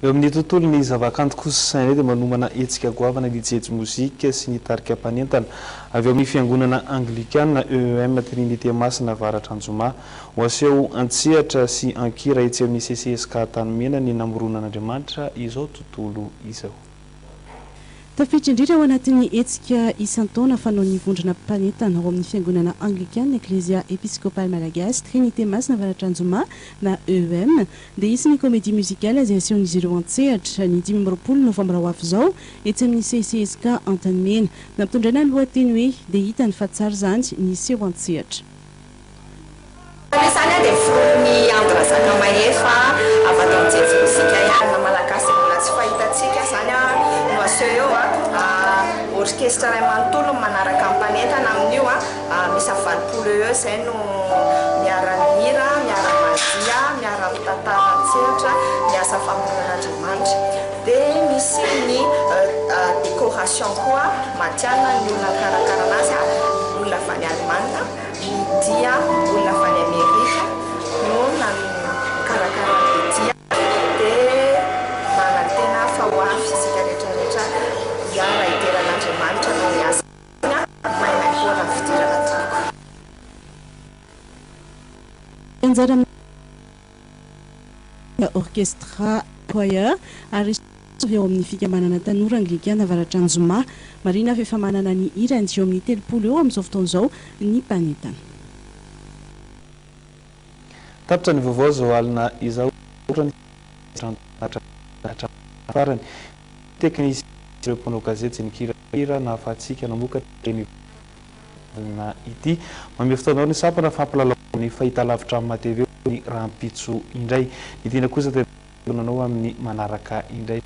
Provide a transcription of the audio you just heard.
Eo amin'ny tontolon'ny zavakanto kosa indray dia manomana hetsika goavana ny Jejy Mozika sy ny tarika mpanentana avy ao amin'ny fiangonana Anglikana EEM Trinite Masina Avaratr'Anjoma. Ho aseho an-tsehatra sy an-kira etsy amin'ny CCESCA Antanimena ny namoronan'Andriamanitra izao tontolo izao. Tafiditra indrindra ao anatin'ny hetsika isan-taona fanaon'ny vondrona mpanentana ao amin'ny fiangonana Anglikana Eklezia Episkopaly Malagasy Trinite Masina Avaratr'Anjoma na EEM dia hisy ny comédie musicale izay asehon'izy ireo an-tsehatra ny 25 novambra ho avy izao etsy amin'ny CCESCA Antanimena. Nampitondraina ny lohateny hoe Dia hitany fa tsara izany ny seho an-tsehatra. Izany dia filohan'ny Andry Razakamahefa avy ato amin'ny Jejy Mozika ihany. Na Malagasy mbola tsy fahitantsika izany no aseho eo. Orkestra iray manontolo no manaraka ny mpanentana amin'io. Miisa 80 eo eo izay no miara-mihira, miara-mandihy, miara-mitantara an-tsehatra ny asa famoronan'Andriamanitra. Dia misy ny décoration koa, matihanina ny olona nikarakara anazy, olona avy any Alemana, ny dia olona avy any Amerika no nikarakara an'ilay dia. Dia manantena aho fa ho avy isika rehetra rehetra hiara-hidera an'Andriamanitra noho ny asa. Maimaimpoana ny fidirana tompoko. Anjara amin'ny Orchestra Choir ary avy ao amin'ny fikambanana Tanora Anglikana Avaratr'Anjoma. Marihina fa efa manana ny hirany eo amin'ny 30 eo amin'izao fotoana izao ny mpanentana. Tapitra ny vaovao izao alina izao. Farany, teknisiana sy ireo mpanao gazety izay nikirakira nahafahantsika namokatra ireny alina ity. Manome fotoana anao ny sampana fampilalaovana ny fahitalavitra Matv ny rahampitso indray. Ny tiana kosa dia anao amin'ny manaraka indray.